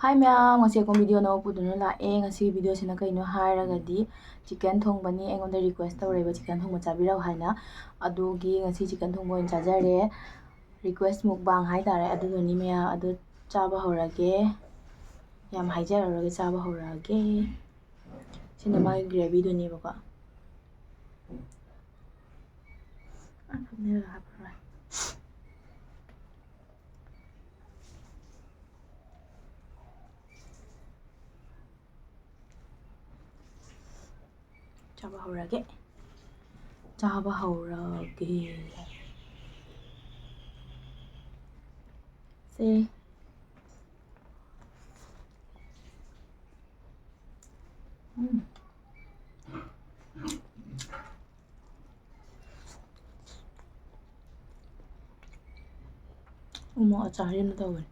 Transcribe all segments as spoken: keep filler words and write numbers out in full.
ꯍꯥꯏ ꯃꯌꯥꯝ, ꯉꯁꯤ ꯑꯩꯈꯣꯏ ꯚꯤꯗꯤꯑꯣ ꯑꯅꯧꯕ ꯄꯨꯗꯨꯅ ꯂꯥꯛꯑꯦ꯫ ꯉꯁꯤꯒꯤ ꯚꯤꯗꯤꯑꯣꯁꯤꯅ ꯀꯩꯅꯣ ꯍꯥꯏꯔꯒꯗꯤ, ꯆꯤꯛꯀꯟ ꯊꯣꯡꯕꯅꯤ꯫ ꯑꯩꯉꯣꯟꯗ ꯔꯤꯀ꯭ꯋꯦꯁ ꯇꯧꯔꯛꯑꯦꯕ ꯆꯤꯛꯀꯟ ꯊꯣꯡꯕ ꯆꯥꯕꯤꯔꯛꯑꯣ ꯍꯥꯏꯅ꯫ ꯑꯗꯨꯒꯤ ꯉꯁꯤ ꯆꯤꯛꯀꯟ ꯊꯣꯡꯕ ꯑꯣꯏꯅ ꯆꯥꯖꯔꯦ꯫ ꯔꯤꯀ꯭ꯋꯦꯁ ꯃꯨꯛꯕꯥꯡ ꯍꯥꯏꯇꯥꯔꯦ꯫ ꯑꯗꯨꯗꯨꯅꯤ ꯃꯌꯥꯝ, ꯑꯗꯨ ꯆꯥꯕ ꯍꯧꯔꯒꯦ꯫ ꯌꯥꯝ ꯍꯥꯏꯖꯔꯔꯣꯏꯒꯦ, ꯆꯥꯕ ꯍꯧꯔꯛꯑꯒꯦ꯫ ꯁꯤꯅ ꯃꯥꯒꯤ ꯒ꯭ꯔꯦꯚꯤꯗꯨꯅꯦꯕꯀꯣ꯫ ꯑ, ꯊꯝꯅꯦꯜꯒ ꯍꯥꯞꯄꯔꯣꯏ꯫ ꯆꯥꯕ ꯍꯧꯔꯒꯦ꯫ ꯆꯥꯕ ꯍꯧꯔꯒꯦ꯫ ꯁꯦ꯫ ꯎꯝ꯫ ꯎ ꯃꯣꯔꯣꯛ ꯑꯆꯥꯔꯤ ꯑꯃ ꯇꯧꯕꯅꯤ꯫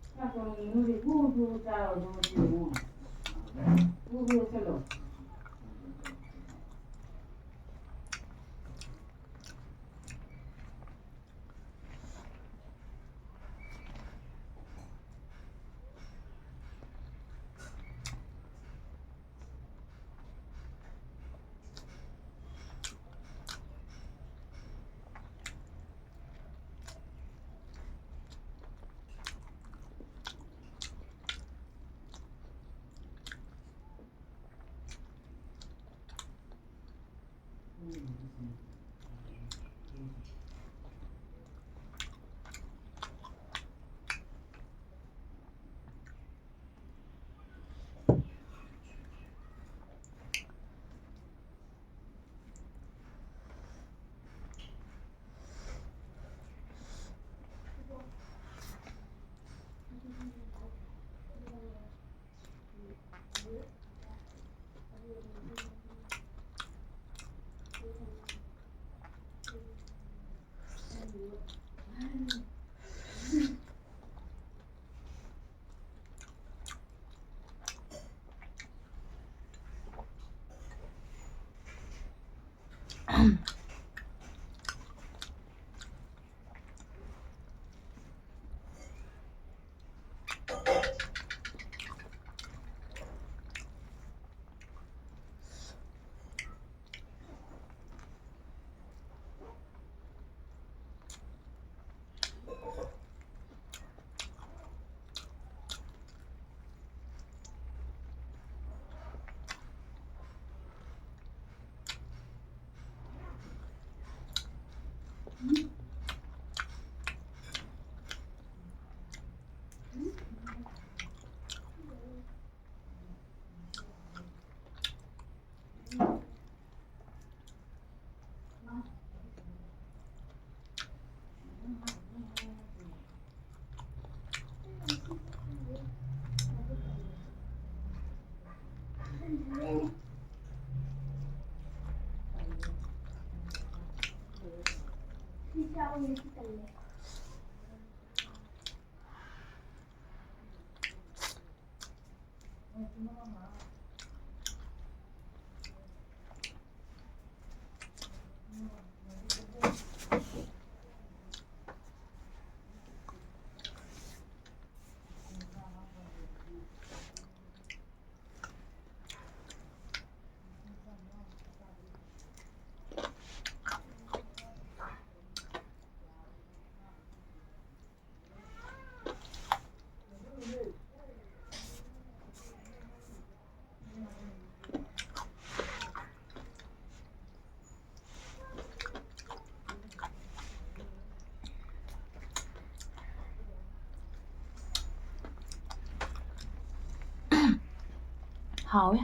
ꯍꯥꯎꯋꯦ꯫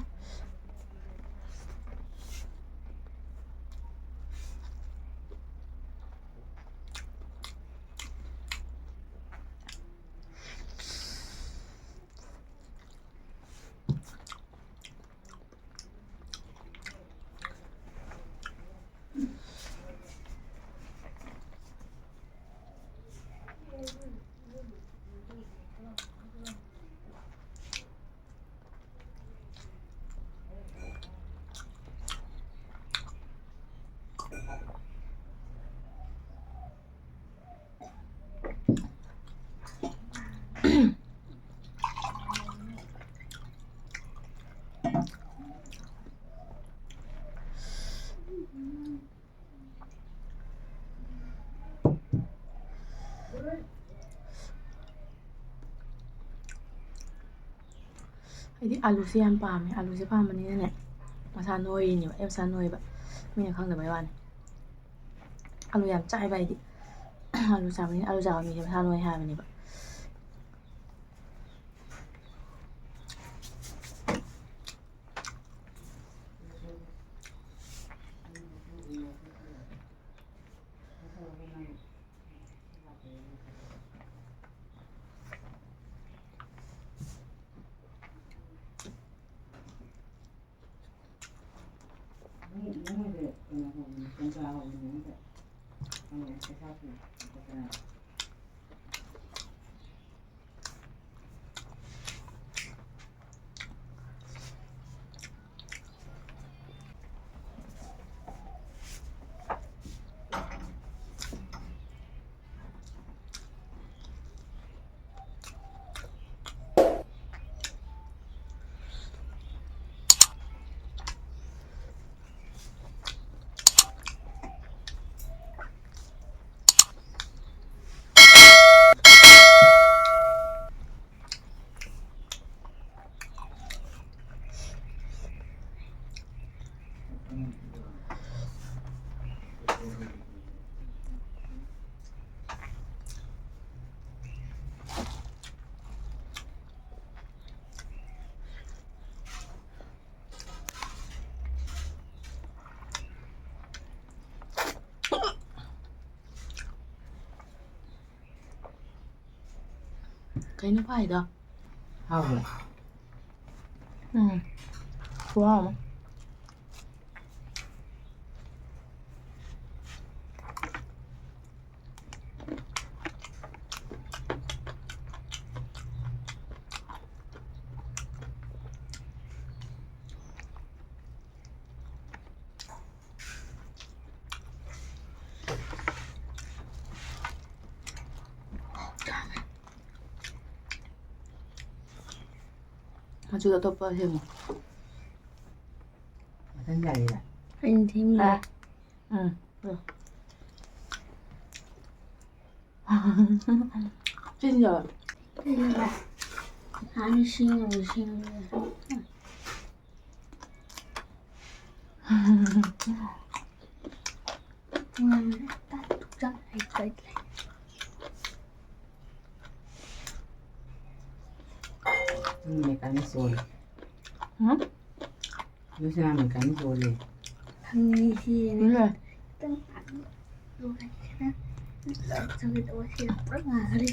ꯑꯩꯗꯤ ꯑꯂꯨꯁꯦ ꯌꯥꯝ ꯄꯥꯝꯃꯦ꯫ ꯑꯂꯨꯁꯦ ꯄꯥꯝꯕꯅꯤꯅꯅꯦ, ꯃꯁꯥ ꯅꯣꯏꯔꯤꯅꯦꯕ꯫ ꯑꯩ ꯃꯁꯥ ꯅꯣꯏꯕ, ꯃꯤꯅ ꯈꯪꯗꯕꯩ ꯋꯥꯅꯤ꯫ ꯑꯂꯨ ꯌꯥꯝ ꯆꯥꯏꯕ ꯑꯩꯗꯤ꯫ ꯑꯂꯨ ꯆꯥꯕꯅꯤꯅ, ꯑꯂꯨ ꯆꯥꯕ ꯃꯤꯁꯦ ꯃꯁꯥ ꯅꯣꯏ ꯍꯥꯏꯕꯅꯦꯕ꯫ ꯀꯩꯅꯣ ꯐꯥꯏꯗꯣ? ꯍꯥꯎꯕ꯭ꯔꯣ? ꯎꯝ꯫ ꯈꯨꯍꯥꯎ ꯑꯃ꯫ ꯃꯆꯨ ꯑꯇꯣꯞꯄ ꯁꯦꯝꯃꯣ꯫ ꯃꯊꯪ ꯌꯥꯏꯌꯦ꯫ ꯑꯩꯅ ꯁꯦꯝꯃꯤꯔꯣ? ꯑꯥ꯫ ꯎꯝ꯫ ꯆꯤꯟꯖꯕ꯫ ꯆꯤꯟꯖꯕ꯫ ꯍꯥꯟꯅ ꯁꯦꯝꯃꯒ ꯁꯦꯝꯃꯒ꯫ ꯅꯪ ꯃꯦꯀꯥꯅꯤꯛ ꯑꯣꯏ꯫ ꯍꯨꯝ? ꯂꯨꯁꯤꯅ ꯃꯦꯀꯥꯅꯤꯛ ꯑꯣꯏ ꯂꯩ꯫ ꯍꯪꯉꯤꯁꯤ ꯎꯝ꯫ ꯈꯤꯇꯪ ꯂꯣꯏꯔꯦ꯫ ꯄꯨꯔꯥ ꯉꯥꯡꯈ꯭ꯔꯦ꯫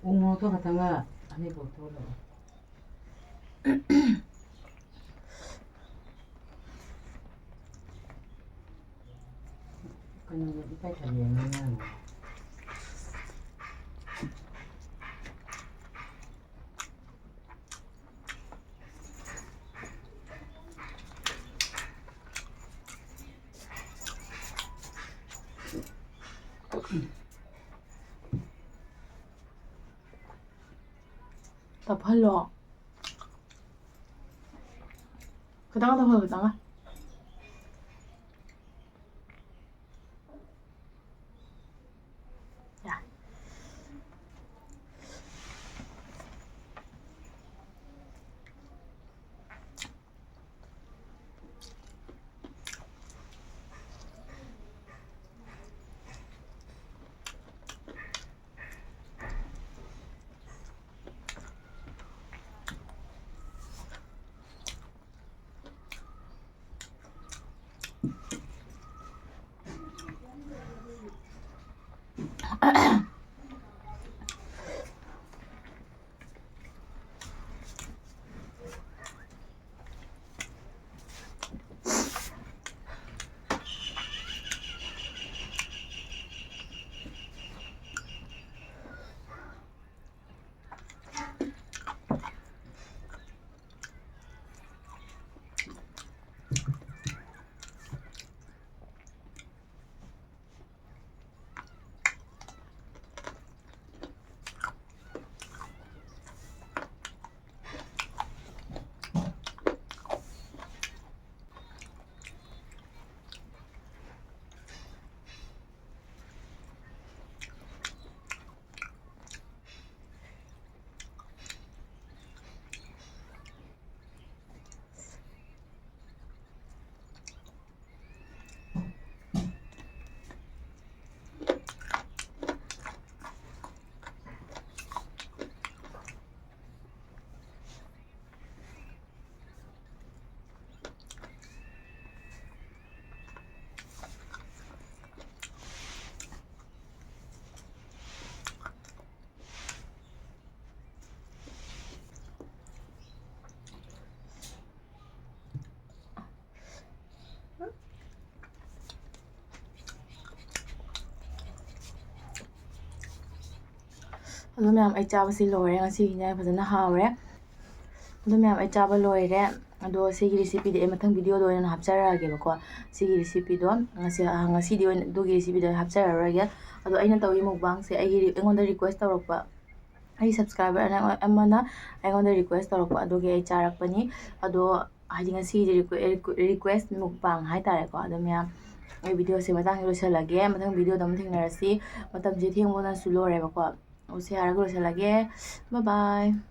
ꯎ ꯃꯣꯔꯣꯛꯇꯣ ꯈꯛꯇꯪꯒ ꯑꯅꯤꯐꯥꯎ ꯇꯣꯠꯂꯣ꯫ ꯀꯩꯅꯣꯗꯣ ꯏꯀꯥꯏ ꯊꯕꯤ ꯑꯃ ꯉꯥꯡꯉꯦ꯫ ꯇꯞꯍꯜꯂꯣ꯫ ꯈꯤꯇꯪ ꯇꯞꯍꯜꯂꯣ, ꯈꯤꯇꯪꯒ꯫ ꯌꯥ꯫ ꯑꯗꯣ ꯃꯌꯥꯝ, ꯑꯩ ꯆꯥꯕꯁꯤ ꯂꯣꯏꯔꯦ꯫ ꯉꯁꯤꯒꯤ ꯏꯟꯖꯥꯡ ꯐꯖꯅ ꯍꯥꯎꯔꯦ꯫ ꯑꯗꯣ ꯃꯌꯥꯝ, ꯑꯩ ꯆꯥꯕ ꯂꯣꯏꯔꯦ꯫ ꯑꯗꯣ ꯁꯤꯒꯤ recipeꯗꯤ ꯑꯩ ꯃꯊꯪ videoꯗ ꯑꯣꯏꯅ ꯍꯥꯞꯆꯔꯛꯑꯒꯦꯕꯀꯣ꯫ ꯁꯤꯒꯤ recipeꯗꯣ ꯉꯁꯤ, ꯑ, ꯉꯁꯤꯗꯤ ꯑꯣꯏꯅ ꯑꯗꯨꯒꯤ recipeꯗꯣ ꯑꯩ ꯍꯥꯞꯆꯔꯔꯣꯏꯒꯦ꯫ ꯑꯗꯣ ꯑꯩꯅ ꯇꯧꯔꯤ mukbangꯁꯦ ꯑꯩꯒꯤ, ꯑꯩꯉꯣꯟꯗ request ꯇꯧꯔꯛꯄ, ꯑꯩꯒꯤ subscriber ꯑꯅ-, ꯑꯃꯅ ꯑꯩꯉꯣꯟꯗ request ꯇꯧꯔꯛꯄ, ꯑꯗꯨꯒꯤ ꯑꯩ ꯆꯥꯔꯛꯄꯅꯤ꯫ ꯑꯗꯣ ꯍꯥꯏꯗꯤ ꯉꯁꯤꯒꯤꯗꯤ requ-, requ-, request mukbang ꯍꯥꯏꯇꯥꯔꯦꯀꯣ꯫ ꯑꯗꯣ ꯃꯌꯥꯝ, ꯑꯩ videoꯁꯦ ꯃꯇꯥꯡꯁꯤꯗ ꯂꯣꯏꯁꯤꯜꯂꯒꯦ꯫ ꯃꯊꯪ videoꯗ ꯑꯃꯨꯛ ꯊꯦꯡꯅꯔꯁꯤ꯫ ꯃꯇꯝꯁꯦ ꯊꯦꯡꯕꯅꯁꯨ ꯂꯣꯏꯔꯦꯕꯀꯣ꯫ ꯑꯣ, ꯁꯤ ꯍꯥꯏꯔꯒ ꯂꯣꯏꯁꯤꯜꯂꯒꯦ꯫ Bye bye꯫